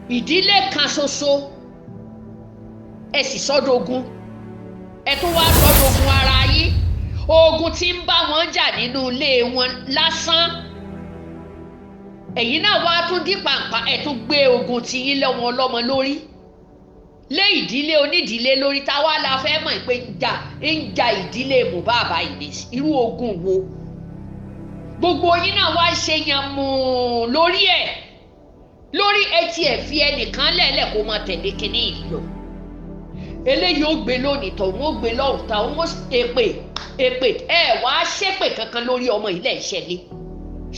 Ìdílé kan ṣoṣo, ẹ sì sọ́dọ̀gún, ẹ tún wá sọ́dọ̀gún ara yín. Ogun tí ń bá wọn jà nínú ilé wọn lásán, ẹ̀yin náà wá tún dí pàǹpà, ẹ tún gbé ogun tí yín lọ́wọ́ ọlọ́mọ lórí, lé ìdílé onídìílé lórí. Táwa la fẹ́ mọ̀ pé ń ja ìdílé Mohbad báyìí ní irú ogun wo? Gbogbo yín náà wá ń ṣe yànmù lórí ẹ̀, lórí etí ẹ̀ fi ẹnìkan lẹ́lẹ̀ kó máa tẹ̀lé kínní ìlọ. Eléyìí ó gbé lónìí, tọ̀hún ó gbé lọ́hùn, tàwọn ó èpè èpè. Ẹ wá ṣépè kankan lórí ọmọ ilẹ̀ ìṣẹ̀lẹ̀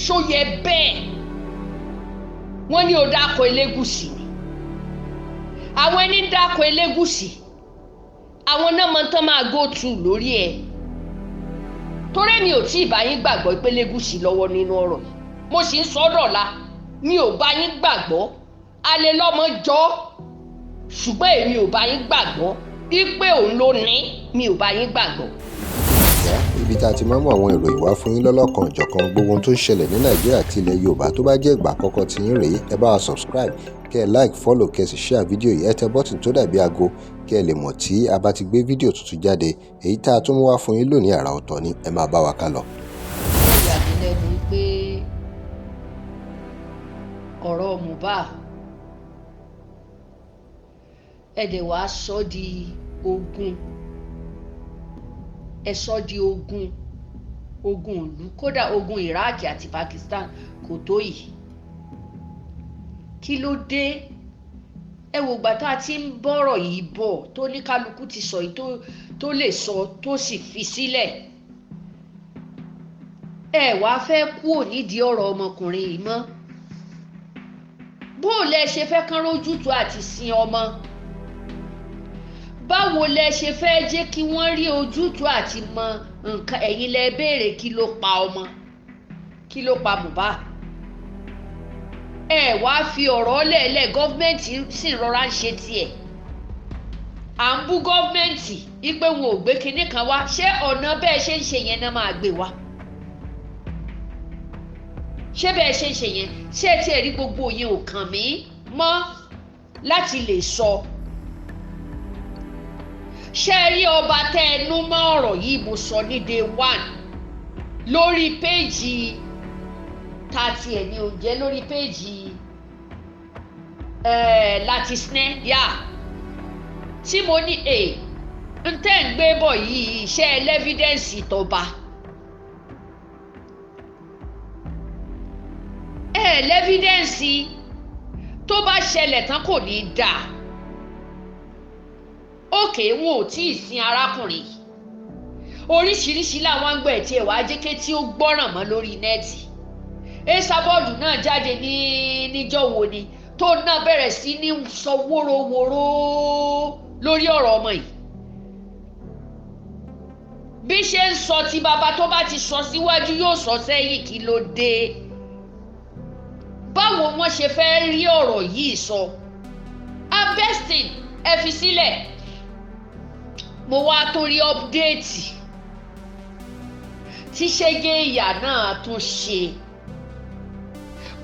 ṣó yẹ bẹ́ẹ̀? Wọ́n ní o dákọ̀ Elégùṣì ni. Àwọn ẹni ń dákọ̀ Elégùṣì, àwọn náà mọ tán máa go through lórí ẹ̀, torí mi ò tí ì bá yín gbàgbọ́ pé Elégùṣì lọ́wọ́ nínú ọ̀rọ̀ yìí. Mo sì ń sọ dọ̀la, mi ò bá yín gbàgbọ́. Alẹ́ lọ́mọ jọ, ṣùgbọ́n èmi ò bá yín gbàgbọ́ wípé òun ló ní. Mi ò bá yín gbàgbọ́. Ibi tá a ti máa ń mú àwọn ìròyìn wá fún yín lọ́lọ́kan òjọ̀kan, gbogbo ohun tó ń ṣẹlẹ̀ ní Nàìjíríà àti ilẹ̀ Yorùbá. Tó bá jẹ́ ìgbà àkọ́kọ́ tí yín rèé, ẹ bá wa subscribe, kẹ́ ẹ like, follow, kẹ́ ẹ sì share fídíò yìí. Ẹ tẹ button tó dàbí aago kẹ́ ẹ lè mọ̀ tí a bá ti gbé fídíò tuntun jáde. Èyí tá a tún mú wá fún yín lónìí, àrà ọ̀tọ̀ ni. Ẹ máa bá wa ká lọ. Ó yà mí lẹ́nu pé ọ̀rọ̀ Mohbad, ẹ dẹ̀ wá sọ di ogun, ẹ sọ di ogun, ogun ìlú. Kódà ogun Iraq àti Pakistan kò tó yìí. Kí ló dé? Ẹ wò gbà tá a ti ń bọ̀rọ̀ yìí bọ̀, tó ní kálukú ti sọ yìí tó lè sọ, tó sì fi sílẹ̀. Ẹ wá fẹ́ kúrò nídìí ọ̀rọ̀ ọmọkùnrin yìí mọ́. Bó lẹ ṣe fẹ́ kán rójútùú àti sin ọmọ? Báwo lẹ ṣe fẹ́ jẹ́ kí wọ́n rí ojútùú àti mọ nǹkan? Ẹ̀yin lẹ béèrè kí ló pa ọmọ, kí ló pa Mohbad. Ẹ wá fi ọ̀rọ̀ lẹ́ẹ̀lẹ́, government sì rọra ń ṣe tiẹ̀. À ń bú government wípé wọn ò gbé kinní kan wá. Ṣé ọ̀nà bẹ́ẹ̀ ṣe ń ṣe yẹn náà máa gbé wá? Ṣé bẹ́ẹ̀ ṣe ń ṣe yẹn? Ṣé ẹ tiẹ̀ rí gbogbo yẹn ò kàn mí mọ́ láti lè sọ. Ṣé ẹ rí ọba tẹ́ ẹnu mọ́ ọ̀rọ̀ yìí? Mo sọ ní day one lórí péèjì ta tiẹ̀ ní oúnjẹ, lórí péèjì láti sinẹ́ yá tí mo ní n tẹ́ ń gbé bọ̀ yìí, ṣé ẹ l'evidence tọba? Ẹ l'evidence tó bá ṣẹlẹ̀ tán kò ní í dáa. Òkè wọn ò tí ì sin arákùnrin yìí. Oríṣiríṣi làwọn ń gbọ́ ẹ̀ tí ẹ̀ wá jẹ́kẹ́ tí ó gbọ́ràn mọ́ lórí net. Esabod náà jáde ní níjọ́ wo ni tó náà bẹ̀rẹ̀ sí ní sọ wóróworó lórí ọ̀rọ̀ ọmọ yìí. Bí ṣe ń sọ ti bàbá, tó bá ti sọ síwájú yóò sọ sẹ́yìn. Kí ló dé? Báwo wọ́n ṣe fẹ́ rí ọ̀rọ̀ yìí sọ? Abestin, ẹ fi sílẹ̀. Mo wá torí update tí Ṣẹ́gẹ́ ìyá náà tún ṣe,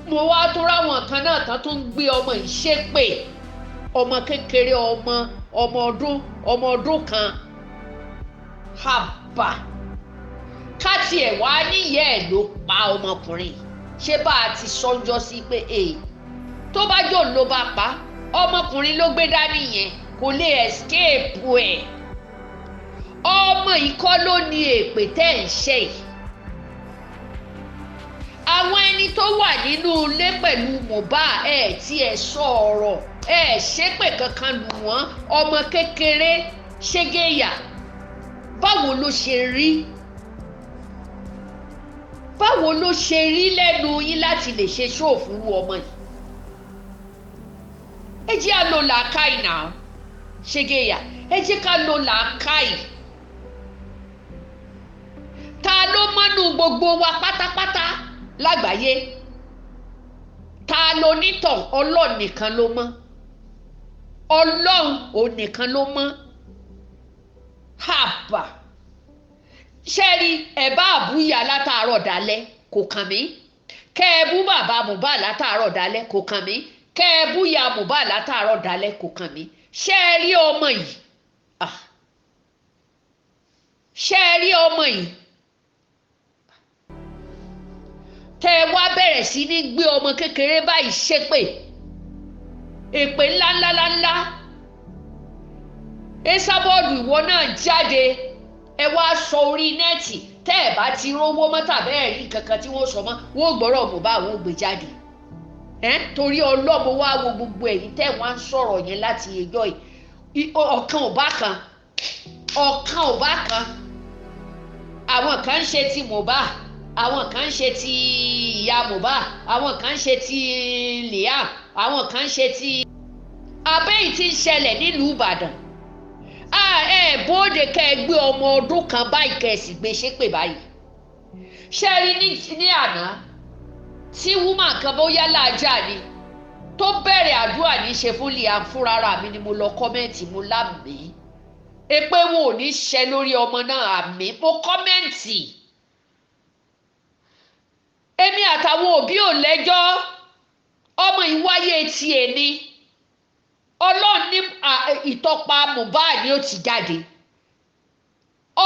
mo wá tún ráwọn kan náà tán tún gbé ọmọ yìí ṣépè, ọmọ kékeré, ọmọ ọmọ ọdún kan. Haba, ká tiẹ̀ wá níyẹ́ ẹ̀ ló pa ọmọkùnrin. Ṣé bá a ti sọ́njọ́ sí pé tó bá jò ló bá pa ọmọkùnrin ló gbé dání yẹn, kò lè escape ẹ̀. Ọmọ yìí kọ́ ló ní èpè tẹ́ ẹ̀ ń ṣe yìí. Àwọn ẹni tó wà nínú ilé pẹ̀lú Mohbad, ẹ̀ tí ẹ̀ sọ ọ̀rọ̀, ẹ̀ ṣépè kankan lù wọ́n. Ọmọ kékeré, Ṣẹ́gẹ́yà, báwo ló ṣe rí? Báwo ló ṣe rí lẹ́nu yín láti lè ṣe ṣòfúrú ọmọ yìí? Ẹ jẹ́ à lo làákàyè náà. Ṣẹ́gẹ́yà, ẹ jẹ́ ká lo làákàyè. Ta ló mọ́nú gbogbo wa pátápátá lágbàáyé? Ta ló nítàn? Ọlọ́run nìkan ló mọ̀. Ọlọ́run òun nìkan ló mọ̀. Haba, ṣẹ́rí ẹ̀ bá àbúyá látàárọ̀ dálẹ́ kò kàn mí. Kẹ́ ẹ bú bàbá Mohbad látàárọ̀ dálẹ́ kò kàn mí. Kẹ́ ẹ búya Mohbad látàárọ̀ dalẹ́ kò kàn mí. Ṣé ẹ rí ọmọ yìí? Ṣé ẹ rí ọmọ yìí? Tẹ́ ẹ wá bẹ̀rẹ̀ sí ní gbé ọmọ kékeré báyìí ṣépè, èpè ńláńláńlá. Esabod ìwọ náà jáde, ẹ wá sọ orí nẹ́ẹ̀tì. Tẹ́ ẹ bá ti rówó mọ́ tàbí ẹ̀rí kankan tí wọ́n sọ mọ́, wọ́n gbọ́rọ̀ Mohbad wọ́n gbé jáde. Torí ọlọ́mọ wá wo gbogbo ẹ̀yin tẹ́ wọ́n á ń sọ̀rọ̀ yẹn láti ẹjọ́ yìí, ọ̀kan ò bá kan, ọ̀kan ò bá kan. Àwọn kan ń ṣe ti Mohbad, àwọn kan ń ṣe ti ìyá Mohbad, àwọn kan ń ṣe ti Liam, àwọn kan ń ṣe ti abẹ́yìí tí ń ṣẹlẹ̀ nílùú Ìbàdàn. Ẹ bóde kẹ́ ẹ gbé ọmọ ọdún kan báyìí kẹ́ ẹ sì gbé ṣépè báyìí. Ṣé rí ní àná tí wúmà kan bóyá láàjà ni tó bẹ̀rẹ̀ àdúrà ní ṣe fún Liam, fúnra mi ni mo lọ kọ́mẹ́ǹtì, mo lámì èpè wọn ò ní ṣe lórí ọmọ náà, àmì mo kọ́mẹ́ǹtì. Èmi àtàwọn òbí ò lẹ́jọ́, ọmọ ìwáyé tiẹ̀ ni. Ọlọ́run ní ìtọ́pa Mohbad ni ó ti jáde.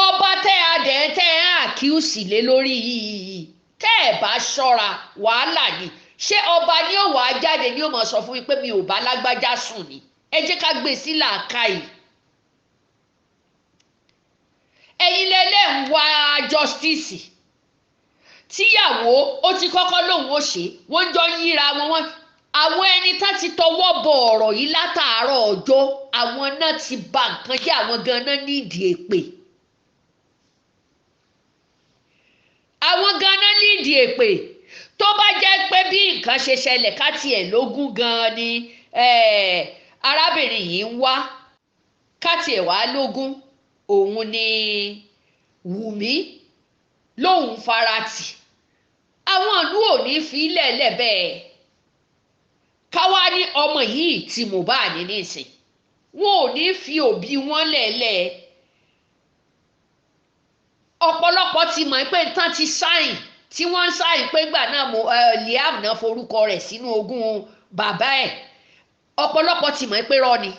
Ọba tẹ́ a dẹ̀ tẹ́ ẹ àkíyèsí lé lórí yìí, tẹ́ ẹ bá ṣọ́ra wàhálà ni. Ṣé ọba ni ó wàá jáde ni ó mọ̀ sọ fún mi pé mi ò bá lágbájá sùn ni? Ẹ jẹ́ ká gbé sí làákàyè. Ẹ̀yin lẹ́lẹ́ ń wá justice. Tíyàwó ó ti kọ́kọ́ lòun ó ṣe, wọ́n jọ ń yíra wọn. Àwọn ẹni tá ti tọwọ́ bọ ọ̀rọ̀ yìí látàárọ̀ ọjọ́, àwọn náà ti ba nǹkan jẹ́, àwọn ganan nídìí èpè. Àwọn ganan nídìí èpè. Tó bá jẹ́ pé bí nǹkan ṣe ṣẹlẹ̀ ká tiẹ̀ lógún gan-an ni arábìnrin yìí ń wá, ká tiẹ̀ wá lógún, òun ni Wùmí lòun faratì. Àwọn ìlú ò ní fi lẹ̀lẹ̀ bẹ́ẹ̀. Káwá ní ọmọ yìí tí Mohbad ní nísìn, wọn ò ní fi òbí wọn lẹ̀lẹ̀. Ọ̀pọ̀lọpọ̀ ti mọ̀ pé tán ti sáìn tí wọ́n ń sáìn pé gbà náà Liam náà forúkọ rẹ̀ sínú ogún bàbá ẹ̀. Ọ̀pọ̀lọpọ̀ ti mọ̀ pé rọ́ ni.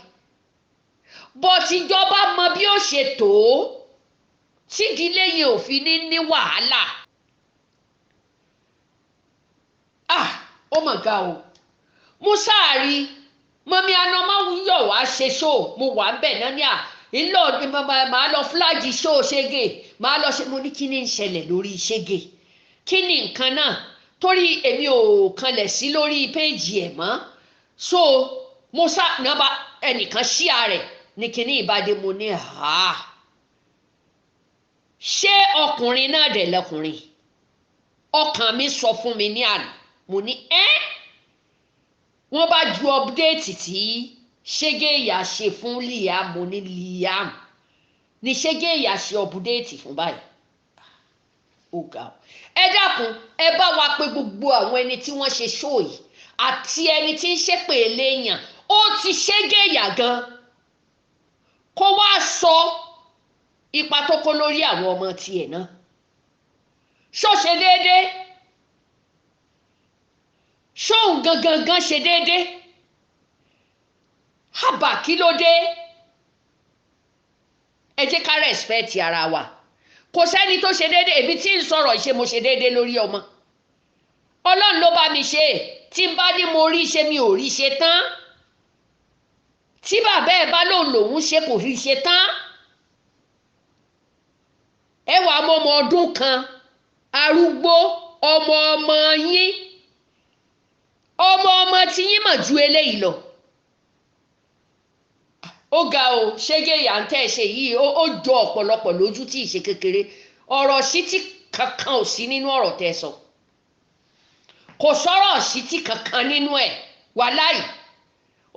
Bọ́tìjọba mọ bí ó ṣe tó tídìílé yẹn ò fi ní ní wàhálà. Ó mọ̀ ga o. Mo sáàrí mọ́mí anamọ́ yọ̀ wá ṣe ṣó, mo wà ń bẹ̀ náà ní à ńlọ màá lọ fúláàgì ṣó ṣége, màá lọ ṣe. Mo ní kí ni ń ṣẹlẹ̀ lórí ṣége, kí ni nǹkan náà, torí èmi ò kanlẹ̀ sí lórí péèjì ẹ̀ mọ́. So mo sá nọ́mbà ẹnìkan ṣíà rẹ̀ ní kíní ìbàdí, mo ní ha, ṣé ọkùnrin náà dẹ̀ lọkùnrin? Ọkàn mi sọ fún mi ní àná, mo ní ẹ́ wọ́n bá ju ọ́pdéètì tí Ṣégeyà ṣe fún Liam, mo ní Liam ní Ṣégeyà ṣe ọ́pdéètì fún báyìí. Ó ga ọ. Ẹ dákun, ẹ bá wa pé gbogbo àwọn ẹni tí wọ́n ṣe ṣó yìí àti ẹni tí ń ṣépè léèyàn, ó ti Ṣégeyà gan kó wá sọ ipa tó kó lórí àwọn ọmọ tiẹ̀ náà. Ṣó ṣe déédéé? Ṣóun gangan gan ṣe déédéé? Hábà kí ló dé? Ẹ jẹ́ ká rẹ̀spẹ̀tì ara wa. Kò sẹ́ni tó ṣe déédéé. Èmi tí ń sọ̀rọ̀ ṣe mo ṣe déédéé lórí ọmọ. Ọlọ́run ló bá mi ṣe. Tí n bá ní mo rí ṣe, mi ò rí ṣe tán. Tí bàbá ẹ bá lòun lòun ṣe kò rí ṣe tán. Ẹ wàá mọ ọmọ ọdún kan, arúgbó, ọmọ ọmọ yín, ọmọ ọmọ tí yín mọ̀ ju eléyìí lọ. Ó ga o. Ṣégeyà ń tẹ́ ṣe yìí, ó jọ ọ̀pọ̀lọpọ̀ lójú tí ì ṣe kékeré. Ọ̀rọ̀ sí tí kankan ò sí nínú ọ̀rọ̀ tẹ́ sọ. Kò sọ̀rọ̀ sí tí kankan nínú ẹ̀. Wàláì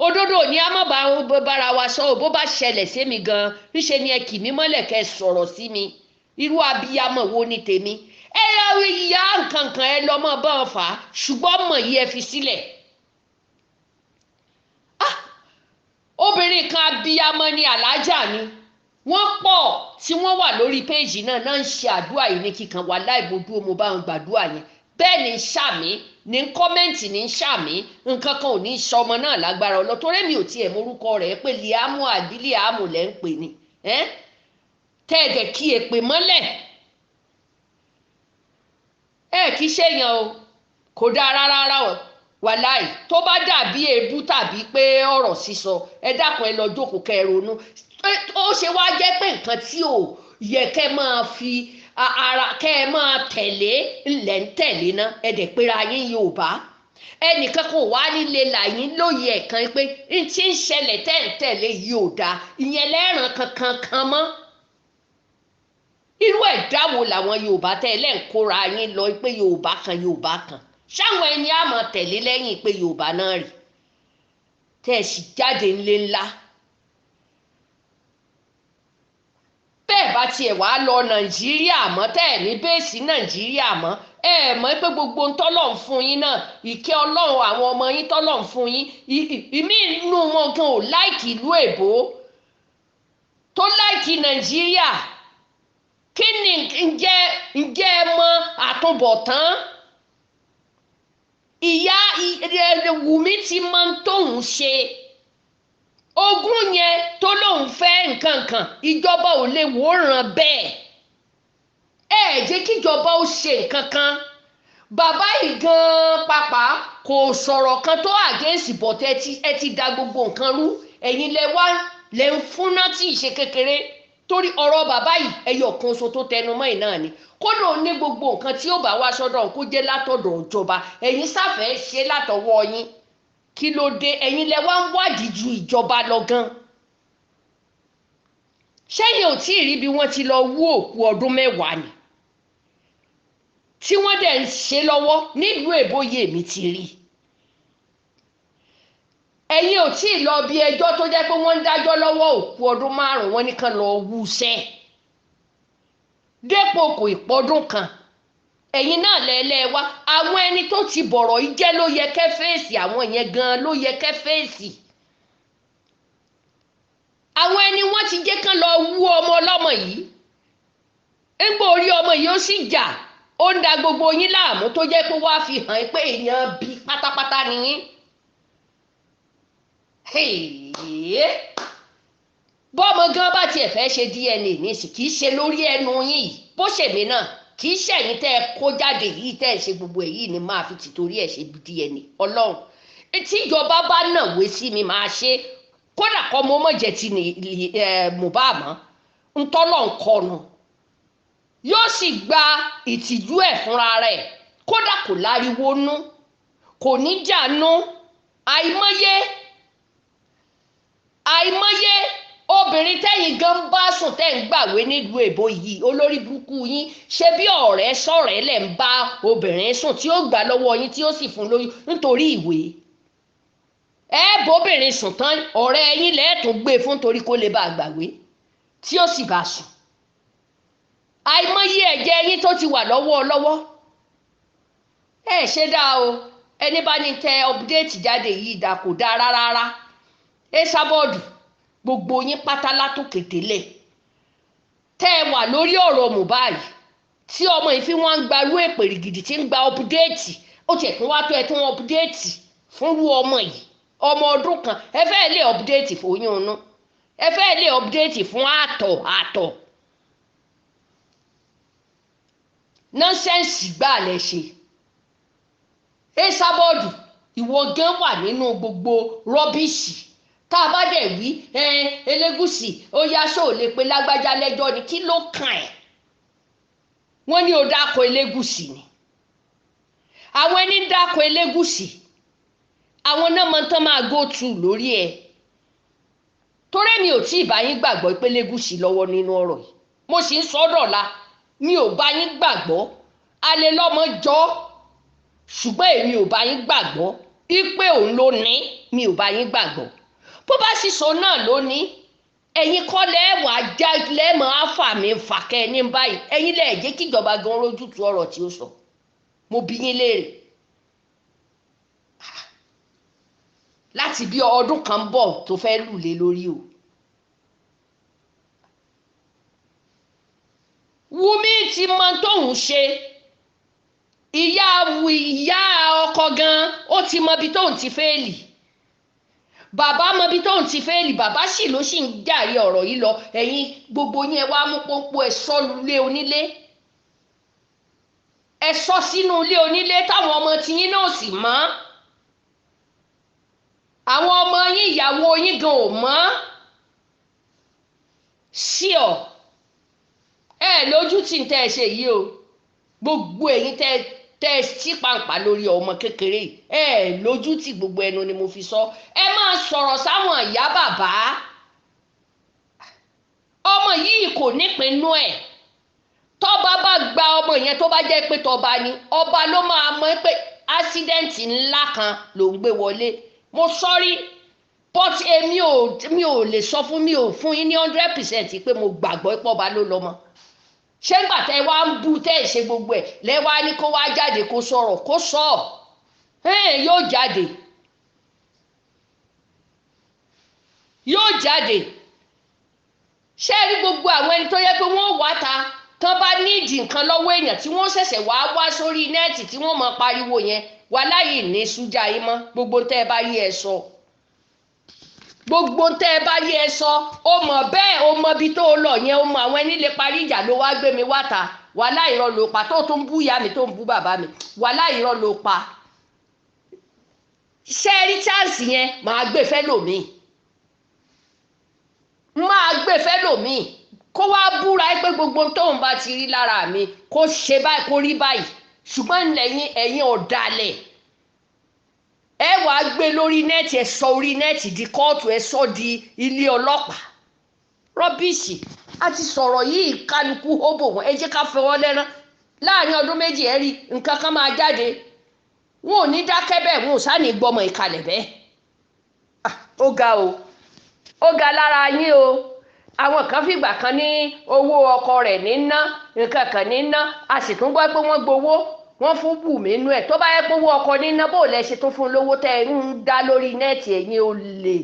òdodo ni a má bára wa sọ. Bó bá ṣẹlẹ̀ sí mi gan, ńṣe ni ẹ kì mí mọ́lẹ̀ kẹ́ sọ̀rọ̀ sí mi. Irú abiyamọ wo ni tèmi? Ẹ ra ìyá nkankan ẹ lọ́mọ bá wọn fà á, ṣùgbọ́n mọ̀ yìí ẹ fi sílẹ̀. Obìnrin kan abiyamọ ni alájà ni. Wọ́n pọ̀ tí wọ́n wà lórí péèjì náà náà ń ṣe àdúrà yìí ní kíkan. Wàláì mo dúró, mo bá wọn gbàdúrà yẹn. Bẹ́ẹ̀ ni sàmí ní comment, ní ṣàmì. Nǹkan kan ò ní sọmọ náà lágbára ọlọ, torí mi ò tiẹ̀ morúkọ rẹ̀ pé Liamu àbí Liamu lẹ́ ń pè ní tẹ́ ẹ dẹ̀ kí èpè mọ́lẹ̀. Ẹ kì í ṣèyàn o, kò dáa rárá rárá o, wàláì. Tó bá dàbí èébú tàbí pé ọ̀rọ̀ sísọ, ẹ dákun, ẹ lọ jókòó kẹ́ ẹ ronú. Ó ṣe wá jẹ́ pé nǹkan tí ò yẹ kẹ́ máa fi ara kẹ́ ẹ máa tẹ̀lé ńlẹ̀ ń tẹ̀lé ná. Ẹ dẹ̀ pera yín Yorùbá, ẹnìkan kò wá nílé làyín lóye ẹ̀kan pé n tí ń ṣẹlẹ̀ tẹ́ ń tẹ̀lé yìí ò dáa, ìyẹn lẹ́ràn kankan kan mọ́. Irú ẹ̀dá wo làwọn Yorùbá tẹ́ ẹ lẹ́ ń kóra yín lọ pé Yorùbá kan, Yorùbá kan, ṣáwọn ẹni á máa tẹ̀lé lẹ́yìn pé Yorùbá náà rí tẹ́ ẹ sì jáde ńlé ńlá? Bẹ́ẹ̀ bá tiẹ̀ wá lọ Nàìjíríà mọ́, tẹ́ ẹ̀ ní base Nàìjíríà mọ́, ẹ mọ̀ pé gbogbo ń tọ́lọ̀ ń fún yín náà, ìkẹ́ Ọlọ́run, àwọn ọmọ yín tọ́lọ̀ ń fún yín, ìmí inú wọn gan ò like ìlú èbó tó like Nàìjíríà. Kí ni ǹjẹ́ ẹ mọ àtúbọ̀tán? Ìyá Wùmí ti mọ tóun ṣe ogún yẹn tó lóun fẹ́ nǹkan kan, ìjọba ò lè wòran bẹ́ẹ̀. Ẹ jẹ́ kíjọba ó ṣe nǹkan kan. Bàbá yìí gan-an pàpà kò sọ̀rọ̀ kan tó against, but ẹ ti da gbogbo nǹkan rú. Ẹ̀yin lẹ wá lẹ ń fúnná tí ì ṣe kékeré, torí ọ̀rọ̀ bàbá yìí ẹyọ kan ṣo tó tẹnu mọ́ ìnáà ni. Kódà ó ní gbogbo nǹkan tí ó bá wá sọ́dọ̀ kó jẹ́ látọ̀dọ̀ ìjọba, ẹ̀yin sáfẹ́ ṣe látọwọ́ yín. Kí ló dé? Ẹ̀yin lẹ wá ń wádìí ju ìjọba lọ gan. Ṣẹ́yìn ò tí ì rí bí wọ́n ti lọ wú òkú ọdún 10 ni tí wọ́n dẹ̀ ń ṣe lọ́wọ́ nílùú èbóyè mi ti rí. Ẹ̀yin ò tí ì lọ bí ẹjọ́ tó jẹ́ pé wọ́n ń dájọ́ lọ́wọ́, òkú ọdún 5, wọ́n ní kán lọ wú iṣẹ́ dépò kò ìpọ́dún kan. Ẹ̀yin náà lẹ́lẹ́ wá àwọn ẹni tó ti bọ̀rọ̀ yìí jẹ́ ló yẹ kẹ́ fèsì, àwọn yẹn gan-an ló yẹ kẹ́ fèsì. Àwọn ẹni wọ́n ti jẹ́ kán lọ wú ọmọ ọlọ́mọ yìí, ńgbà orí ọmọ yìí ó sì jà, ó ń da gbogbo yín láàmú, tó jẹ́ pé wàá fi hàn pé èèyàn bí pátápátá ni yín. Bọ́mọ gan bá tiẹ̀ fẹ́ ṣe DNA nísì, kì í ṣe lórí ẹnu yín yìí. Bó ṣèmi náà, kì í ṣẹ̀yìn tẹ́ ẹ kó jáde yìí tẹ́ ẹ ṣe gbogbo èyí ni máa fi tìtorí ẹ̀ ṣe DNA. Ọlọ́run, tíjọba bá nàwé sí mi, máa ṣe. Kódà kọ́ mo mọ̀ jẹ́ ti Mohbad mọ́ ntọ́lọ̀ nkọnu, yóò sì gba ìtìjú ẹ̀ fúnra rẹ̀. Kódà kò láriwo nú, kò ní jà nú. Àìmọye àìmọye obìnrin tẹ́yìn gan bá sùn tẹ́ ń gbàwé nílùú èbó yìí, olórí burúkú yín, ṣe bí ọ̀rẹ́ sọ̀rẹ́ lẹ̀ ń bá obìnrin sùn tí ó gbà lọ́wọ́ yín, tí ó sì fún lóyún nítorí ìwé. Ẹ bóbìnrin sùn tán, ọ̀rẹ́ yín lẹ́ẹ̀tún gbé fún torí kó lè bá gbàwé, tí ó sì bá sùn. Àìmọye ẹ̀jẹ̀ yín tó ti wà lọ́wọ́ lọ́wọ́. Ẹ ṣe dáa o. Ẹni bá ní tẹ update jáde yìí dà, kò dáa rárá rárá. Ẹ sábọ́ọ̀dù gbogbo yín pátá látòkè délẹ̀ tẹ́ ẹ wà lórí ọ̀rọ̀ Mohbad, tí ọmọ yìí fi wọ́n ń gba irú èpè gidi, tí ń gba update, ó tiẹ̀ tún wá tó ẹ tún update fúnrú ọmọ yìí, ọmọ ọdún kan. Ẹ fẹ́ lè update fún oyún inú, ẹ fẹ́ lè update fún àtọ̀ àtọ̀. Nonsense gbà lẹ ṣe. Ẹ sábọ́ọ̀dù, ìwọ gan wà nínú gbogbo rubbish tá a bá dẹ̀ wí. Ẹ Elégùṣì, ó yá, ṣó lè pe lágbájá lẹ́jọ́ ni? Kí ló kàn ẹ́? Wọ́n ní o dákọ̀ Elégùṣì ni. Àwọn ẹni ń dákọ̀ Elégùṣì, àwọn náà mọ tán máa go through lórí ẹ̀, torí mi ò tí ì bá yín gbàgbọ́ pé Elégùṣì lọ́wọ́ nínú ọ̀rọ̀ yìí. Mo sì ń sọ dọ̀la, mi ò bá yín gbàgbọ́. Alẹ́ lọ́mọ jọ, ṣùgbọ́n èmi ò bá yín gbàgbọ́ ipe òun ló ní. Mi ò bá yín gbàgbọ́. Bó bá sì sọ náà ló ní, ẹ̀yin kọ́ lẹ́wàá já lẹ́mọ̀ áfà mi fàkẹ́ ní báyìí. Ẹ̀yin lẹ́ẹ̀ jẹ́ kíjọba gan rójútu ọ̀rọ̀ tí ó sọ. Mo bi yín léèrè, láti bí ọdún kan bọ̀ tó fẹ́ lù lé lórí o. Wùmí ti mọ tóun ṣe. Ìyá ọkọ gan ó ti mọ ibi tóun ti fẹ́ẹ̀lì, bàbá mọ ibi tóun ti fẹ́ẹ̀lì, bàbá sì ló sì ń jàre ọ̀rọ̀ yìí lọ. Ẹ̀yin gbogbo yín ẹ wá mú pọ́npọ́ ẹ sọ lulẹ̀ onílé, ẹ sọ sínú ilé onílé táwọn ọmọ tiyín náà sì mọ́, àwọn ọmọ yín ìyàwó yín gan ò mọ́ sí ọ. Ẹ lójú tí ń tẹ́ ẹ ṣe yìí o, gbogbo ẹ̀yin tẹ́ ẹ sí pàǹpà lórí ọmọ kékeré yìí, ẹ lójú tí gbogbo ẹnu ni mo fi sọ. Ẹ máa sọ̀rọ̀ sáwọn ìyá bàbá, ọmọ yìí kò nípinnu ẹ̀. Tọ́ba bá gba ọmọ yẹn, tó bá jẹ́ pé tọ́ba ni, ọba ló máa mọ̀ pé ásídẹ́ǹtì ńlá kan ló ń gbé wọlé. Mo sọ́rí, but èmi ò lè sọ fún mi ò fún yín ní 100% pé mo gbàgbọ́ pé ọba ló lọ́mọ. Ṣé ńgbà tẹ́ wá ń bú tẹ́ ẹ̀ ṣe gbogbo ẹ̀ lẹ́wà ní kó wá jáde kó sọ̀rọ̀ kó sọ ẹ̀ yóò jáde, yóò jáde. Ṣé rí gbogbo àwọn ẹni tó yẹ pé wọ́n wá ta tán bá nídìí nǹkan lọ́wọ́ èèyàn tí wọ́n ṣẹ̀ṣẹ̀ wá wá sórí nẹ́ẹ̀tì tí wọ́n mọ̀ pariwo yẹn, wà láyé ní sújà yín mọ́. Gbogbo tẹ́ ẹ bá yí ẹ sọ, gbogbo tẹ́ ẹ bá yí ẹ sọ, ó mọ̀ bẹ́ẹ̀, ó mọ ibi tó lọ yẹn, ó mọ àwọn ẹni lè parí ìjà ló wá gbé mi wá ta. Wà láì irọ́ ló pa, tó tún bú ìyá mi tó ń bú bàbá mi, wà láì irọ́ ló pa. Ṣé rí chance yẹn, màá gbé fẹ́ lòmíì, máa gbé fẹ́ lòmíì kó wá búra pé gbogbo tóun bá ti rí lára mi kó ṣe báyìí, kó rí báyìí. Ṣùgbọ́n ẹ̀yin ọ̀dàlẹ̀, ẹ wàá gbé lórí nẹ́ẹ̀tì, ẹ sọ orí nẹ́ẹ̀tì di kóòtù, ẹ sọ di ilé ọlọ́pàá. Rọ́bìṣì a ti sọ̀rọ̀ yìí, kálukú hóbò wọn, ẹ jẹ́ ká fọwọ́ lẹ́rán. Láàrin ọdún méjì ẹ rí nǹkan kan máa jáde, wọn ò ní dákẹ́ bẹ́ẹ̀, wọn ò sá ní gbọmọ ìkàlẹ̀ bẹ́ẹ̀. Ó ga o, ó ga lára yín o. Àwọn kan fìgbà kan ní owó ọkọ rẹ̀ ní ná, nǹkan kan ní ná, a sì tún gbọ́ pé wọ́n gbowó wọ́n fún Wùmí inú ẹ̀. Tó bá yẹ pé owó ọkọ ní ná, bó lẹ ṣe tún fún lówó tẹ́ ẹ ń dá lórí nẹ́ẹ̀tì? Ẹ̀yin ò lè.